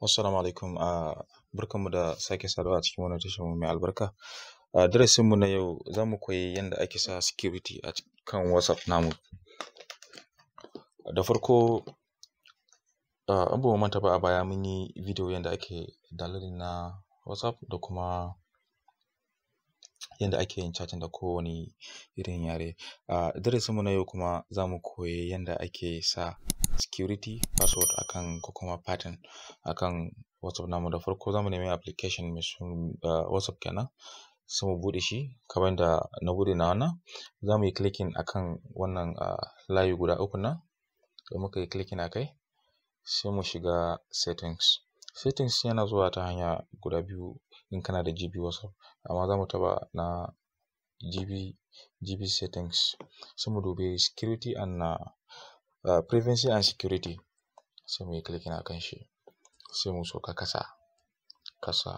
Assalamu alaikum, barkanmu da sake saduwa a cikin wannan tashar mu mai albarka. A darasinmu na yau za mu koyi yanda ake sa security a kan WhatsApp namu. Da farko, in ba mu manta ba, a baya mun yi video yanda ake downloading na WhatsApp da kuma yanda ake yin chatting da kowane irin yare. A darasinmu na yau kuma za mu koyi yanda ake sa security password akan ko kuma pattern akan WhatsApp namu. Da farko za mu nemi application mai WhatsApp kenan, sai mu buɗe shi kamar yadda na buɗe nawa nan. Za mu yi clicking akan wannan layi guda ukun nan. Idan muka yi clicking a kai, sai mu shiga settings. Settings yana zuwa ta hanya guda biyu in kana da GB WhatsApp, amma za mu taɓa na GB settings, sai mu dubi security and privacy and security, sai mu yi clicking akan shi, sai mu sauka ƙasa ƙasa,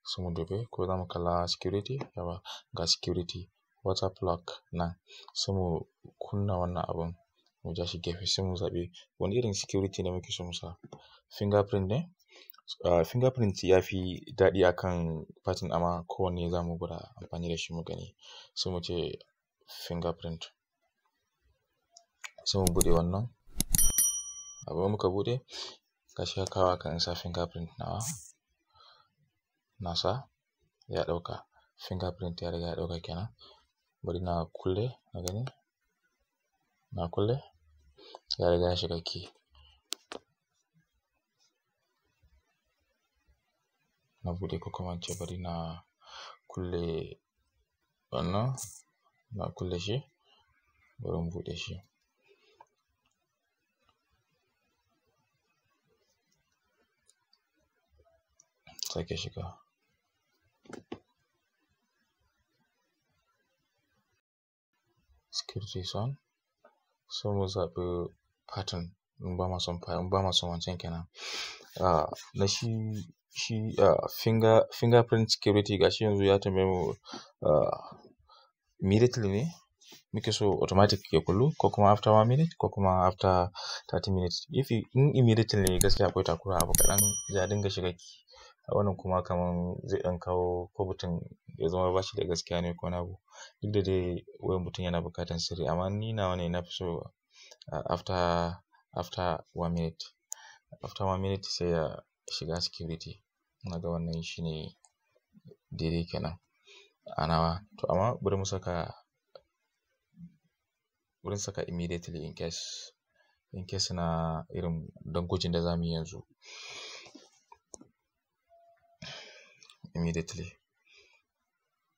sai mu dubi ko za mu kalla security. Yawwa, ga security WhatsApp lock nan, sai mu kunna wannan abun, mu ja shi gefe, sai mu zaɓi wani irin security ne muke so mu sa. Fingerprint ne, fingerprint ya fi daɗi akan pattern, amma kowanne za mu gwada amfani da shi mu gani. Sai mu ce fingerprint, sai mu buɗe wannan abu. Muka buɗe, gashi ya kawo haka. In sa fingerprint nawa, na sa, ya ɗauka. Fingerprint ya riga ya ɗauka kenan. Bari na kulle na gani. Na kulle, ya riga ya shiga key. Na buɗe, ko kuma in ce bari na kulle wannan. Na kulle shi, bari mu buɗe shi. Sake shiga. Security is on. Sai mu zaɓi pattern in ba ma son wancan kenan. Na shi fingerprint security, gashi yanzu ya tambaye mu immediately ne muke so automatic ya kullu, ko kuma after 1 minute, ko kuma after 30 minutes. If in immediately ne, gaskiya akwai takura, abu kaɗan ya dinga shiga key. Wannan kuma kaman zai ɗan kawo ko mutum ya zama bashi da gaskiya ne ko wani abu. Duk da dai wayan mutum yana buƙatar sirri, amma ni nawa ne, na fi so after 1 minute. After 1 minute sai ya shiga security. Ina ga wannan shine daidai kenan a nawa. To amma bari saka immediately in case na irin don gwajin da za mu yi yanzu. Immediately.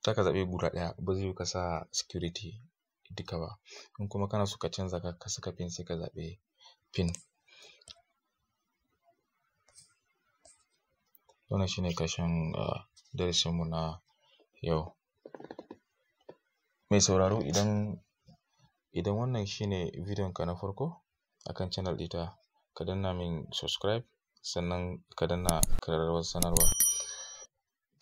Za ka zaɓi guda ɗaya, ba zai yiwu ka sa security duka ba. In kuma kana so ka canza ka saka pin, sai ka zaɓi pin. Wannan shine ƙarshen darasinmu na yau. Mai sauraro, idan wannan shine bidiyon ka na farko akan channel ɗita, ka danna min subscribe, sannan ka danna ƙararrawar sanarwa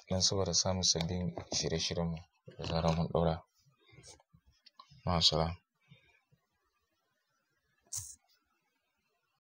don saboda samun sabbin shirye-shiryenmu da zarar mun ɗaura. Ma'assalam.